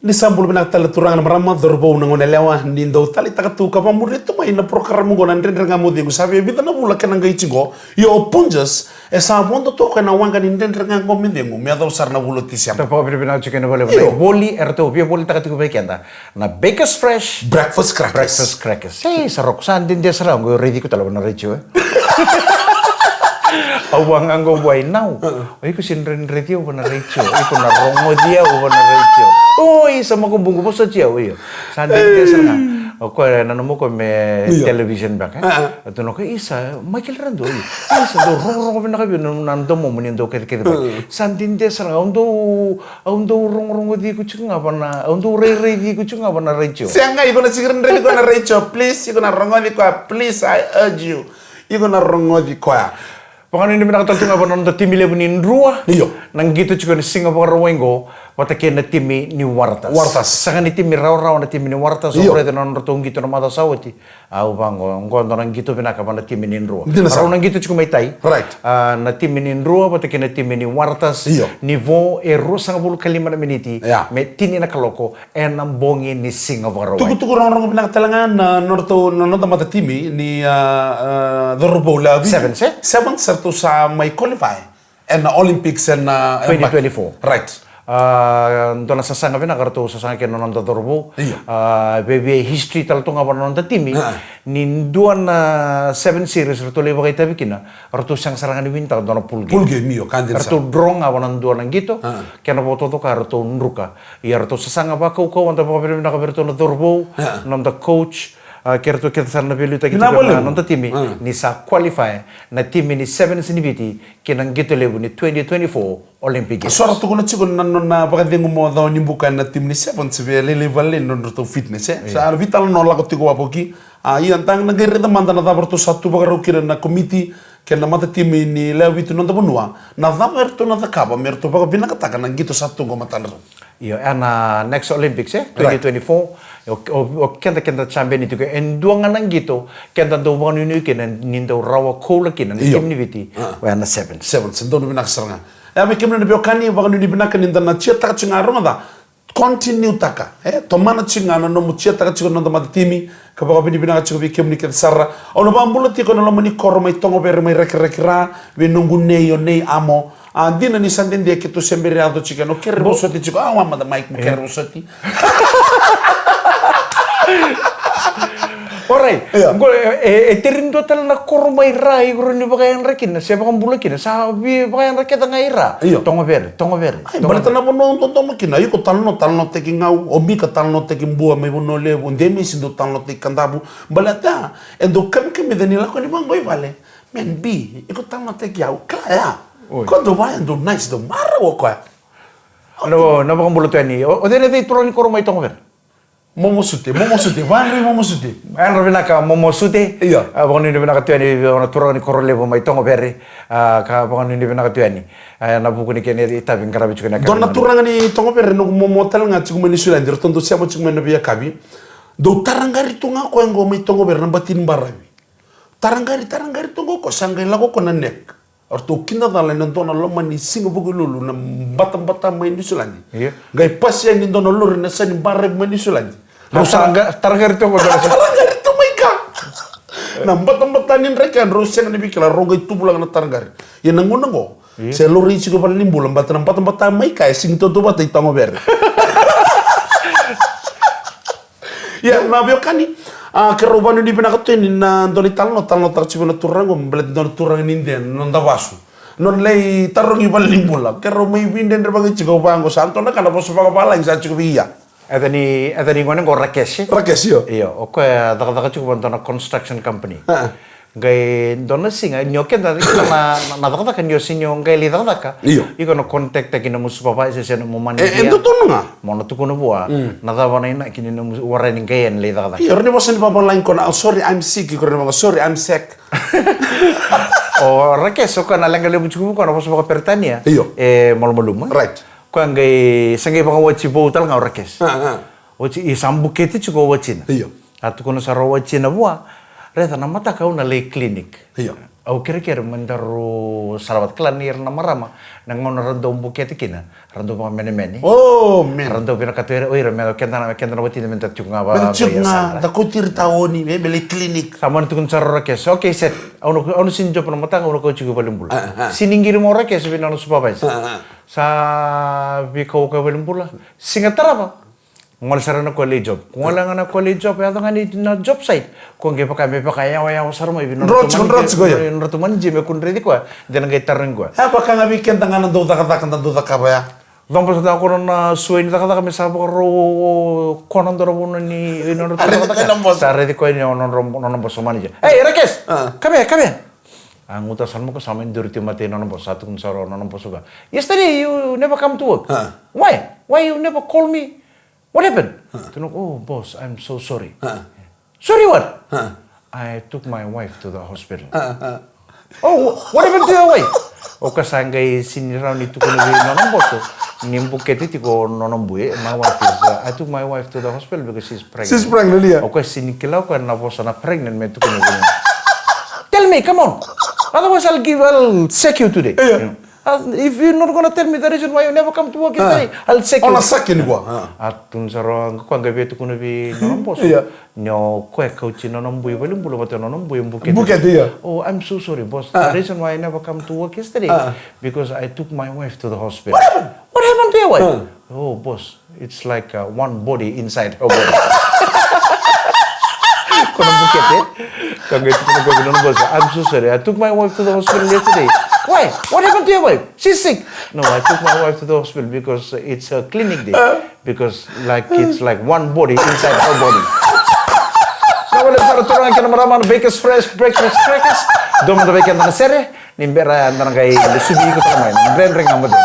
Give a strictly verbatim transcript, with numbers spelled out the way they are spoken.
Ni sa bula vinaka tale na turaga na marama, cauravou na goneyalewa, ni dau taleitaka tu ka vakamuria tu mai na porokaramu oqo na Dredre Ga Mo Cegu. Sa via vica na vula kena qai tiko. Io, o Punjas e sa vodo tu o koya na waqa ni Dredre Ga Mo Cegu me yacova sara na vula o Tiseba. Sa vakavinavinaka tiko ena vakalevu na ivoli eratou via volitaka tiko vei keda na Bakers Fresh Breakfast Crackers. Breakfast Crackers. Ei, sa roko, sa dede sara ga qo, raici iko tale vua na retio, e. Au vaka ga qo vua i Nau. O iko sega ni raici au vua na retio. Iko na rogoci au vua na retio. Oi, sa makabuqu, vosoti au, io. Sa dede sara ga. O koya e nanuma o koya me television beka, e. Io. Tukuna o koya, isa, Michael Radu, io. Isa, dau rogorogo vinaka vei au na domomu ni dau kacikaci mai. Sa dede sara ga, au dau, au dau rogorogoci iko tiko ga vua na, au dau rairaici iko tiko ga vua na retio. Sega, iko na sega ni raici koya na retio, please, iko na rogoci koya, please, I urge you. Iko na rogoci koya. Vakanuinui vinaka tale tu ga vua na noda timi levu ni Drua. Io. Na qito tiko ena Siga Vakarauwai qo vata kei na timi ni Waratahs. Waratahs. Sega ni timi rawarawa na timi ni Waratahs. Io. Au raica na nodratou qito na macawa sa oti. Au vaqo, qo dua na qito vinaka vua na timi ni Drua. Dina sara. Rau na qito tiko mai tai. Right. A, na timi ni Drua vata kei na timi ni Waratahs. Io. Ni vo e ruasagavulu ka lima na miniti. Ia. Me tini na kaloko. Ena bogi ni Siga Vakarauwai. Tukutuku rogorogo vinaka tale ga na nodratou, na noda matatimi ni, a, a, cauravou lewe vitu. Sevens, e? Sevens, eratou sa mai qualify ena Olympics ena, a, twenty twenty-four. Right. A, dua na sasaga vinaka ratou sasaga kina na noda cauravou. Io. A, via, via history tale tu ga vua na noda timi. A. Ni dua na Seven Series ratou lai vakaitavi kina. Ratou sega sara ga ni winitaka dua na pool game. Pool game, io, ka dina sara. Ratou draw ga vua na dua na qito. A. Kena vakataucoko ratou druka. Ia ratou sasaga vakaukauwa, da vakavinavinaka vei iratou na cauravou, a, noda coach, a, kei iratou kece sara na veiliutaki tiko na noda timi, a, ni sa qualify na timi ni Sevens ni Viti ki na qito levu ni twenty twenty-four Olympic Games. So ra tukuna tiko na nona vakacegu mo cau ni buka na timi ni Sevens, via lailai vale na nodratou fitness, e? Ia. Sa veitalanoa lako tiko wavoki, a, ia da na qai raica mada na cava ratou sa tu vakarau kina na komiti kei na matatimi ni lewe vitu ni noda vanua, na cava eratou na cakava me ratou vakavinakataka na qito sa tu qo matadratou. Io, ena next Olympics, e? Right. Twenty twenty-four, o, o, o keda, keda champion tiko e dua ga na qito keda dau vakanuinui kina ni dau rawa koula kina na, io, timi ni Viti, a, oya na sevens. Sevens, donu vinaka sara ga. E, vei kemuni na veiwekani, vakanuinui vinaka ni da na cheer-taka tiko ga, rogoca. Continue-taka, e, tomana tiko ga na nomu cheer-taka tiko na noda matatimi, ka vakavinavinaka tiko vei kemuni kece sara. Au na vakabula tiko ena loma ni koro mai Togovere mai Rakiraki Ra, vei noqu nei o Nei Amo. A, dina ni sa dede keitou se bera yaco tiko, ena kere vosoti tiko, a, wa mada Mike, mo kere vosoti. Orait. Ia. Qo, e, e, e teri dua tale na koro mai Ra, iko rawa ni vakayadra kina, se vakabula kina, sa via vakayadra kece ga i Ra. Io. Togovere, Togovere. Ai, Togovere. Baleta na vanua au dodomo kina, iko talanoa, talanoataki Gau, o Mika talanoataki Bua mai Vanua Levu, o Demesi dau talanoataki Kadavu. Baleta, e dau kamikamica ni lako ni vaqo i vale. Man, B, iko talanoataki au, kila ya. Oi. Ko dau vaya, dau nice, dau marau o koya. Na, na vakabula tu yani. O, o cei na turaga ni koro mai Togovere? Momo Sute, Momo Sute, Vandri Momo Sute. Yadra vinaka Momo Sute. Io. A, vakanuinui vinaka tu yani vei na turaga ni koro levu mai Togovere. A, ka vakanuinui vinaka tu yani. A, ena vuku ni kena itavi qaravi tiko ena, dua na turaga ni Togovere, noqu momo tale ga tiko mai Niusiladi, ratou dau sema tiko mai na veiyakavi. Dau taraqari tu ga o koya qo mai Togovere na bati ni baravi. Taraqari, taraqari tu ga o koya, sa qai lako o koya na neck. Eratou kidacala ena dua na loma ni siga Vukelulu na batabata mai Niusiladi. Io. Qai pasi yani e dua na lori na yasa ni baravi mai Niusiladi. Rau sa taraqari tu ga. Taraqari tu mai ka. Na batabata ni draki, drau sega ni via kila, rau qai tuvulaka na taraqari. Ia na gauna qo, io, se lori tiko i valenibula, baleta na batabata mai ka e sega ni tautauvata i Togovere. Ia, na veiwekani, a, keirau vakanuinui vinaka tu yani na dua na italanoa, talanoataka tiko vei na turaga qo, baleta dua na turaga ni De, na noda vasu. Nona lai tarogi valenibula, keirau mai veidredrevaki tiko vaqo, sa dua na ka na vosa vakavalagi sa tiko vei ia. Yaca ni, yaca ni gone qo Rakesi. Rakesi, io. Io, o koya cakacaka tiko vua dua na construction company. A. Qai dua na siga, ni o keda, keda na, na, na cakacaka, ni o sega ni o qai lai cakacaka. Io. Iko na contact-taki nomu supervisor se nomu manager. E, e dodonu ga. Mo na tukuna vua. Mm. Na cava na inaki ni nomu warai ni qai lai cakacaka. Io, rawa ni vosa ni vakavalagi ko na, "Oh, sorry, I'm sick," iko rawa ni vaka, "Sorry, I'm sick." O Rakesi, o koya na leqa levu tiko vua, o koya na vosa vakaperitania. Io. E malumalumu. Right. Koya qai, sa qai vakawati vou tale ga o Rakesi. A, a. Oti, e sa bukete tiko o watina. Io. A tukuna sara o watina vua, "Raica, na mataka au na lai clinic." Io. Au kerekere me daru sara vata, kila ni ira na marama, na gauna ra dau bukete kina, ra dau vakamenemene. Oh, man. Ra dau vinakata o ira, o ira me keda na, keda na watida me da tiko ga va. Me da tiko ga, da kauti ira taoni, me, me lai clinic. Sa mani tukuna sara o Rakes, okay, set. Au na, au na sini job na mataka, au na kauti iko i valenibula. Ah, ah. Sini qiri mai o Rakes vei nona supervisor. Ah, ah. Sa veikauwai i valenibula. Siga tarava. Gole sara na koya lai job. Gole ga na koya lai job, yaco ga ni na job site. Ko qai vaka me vaka yawayawa sara mai vei nona ratu manager me kua ni raici koya. De na qai tarogi koya. E vaka ga vei keda ga na dau cakacaka, da dau cakava ya. Coba sa da kona na sua ni cakacaka me sa vakarau kona dora vuna ni nona ratu cakacaka. Sa raici koya ni nona boso manager. Hey, Rakes! Come here, come here. A guta sara mako sa mai duri tu mata i nona boso, sa tukuna sara o nona boso ka. Yesterday you never come to work. Why? Why you never call me? What happened? Huh. Tukuna, oh, boss, I'm so sorry. Huh. Sorry what? Huh. I took my wife to the hospital. Huh, huh. Oh, wh- what happened to your wife? O ka sa qai sini rawa ni tukuna vei nona boso ni bukete tiko nona bui. My wife is, uh, I took my wife to the hospital because she's pregnant. She's pregnant, yeah. O ka sini kila o ka na vosa na pregnant me tukuna vei. Tell me, come on. Otherwise, I'll give, I'll sack you today. Yeah. You know? Uh, if you're not gonna tell me the reason why you never come to work yesterday, I'll sack you. Ona saki ni kua. A tukuna sara o koya qai via tukuna vei nona boso. Ia. Ni o koya kauti nona bui valenibula vata nona bui bukete. Bukete, ia. Oh, I'm so sorry, boss. The reason why I never come to work yesterday because I took my wife to the hospital. What happened? What happened to your wife? Oh, boss. It's like, uh, one body inside her body. Ko na bukete. Ka qai tukuna ko vei nona boso, I'm so sorry. I took my wife to the hospital yesterday. Why? What happened to your wife? She's sick. No, I took my wife to the hospital because it's a clinic day. Because, like, it's like one body inside her body. Na wale sara turaga kei na marama na Bakers Fresh Breakfast Crackers. Dua mada vei keda na sere. Ni bera ya da na qai subi iko tale mai. Dredre ga mada.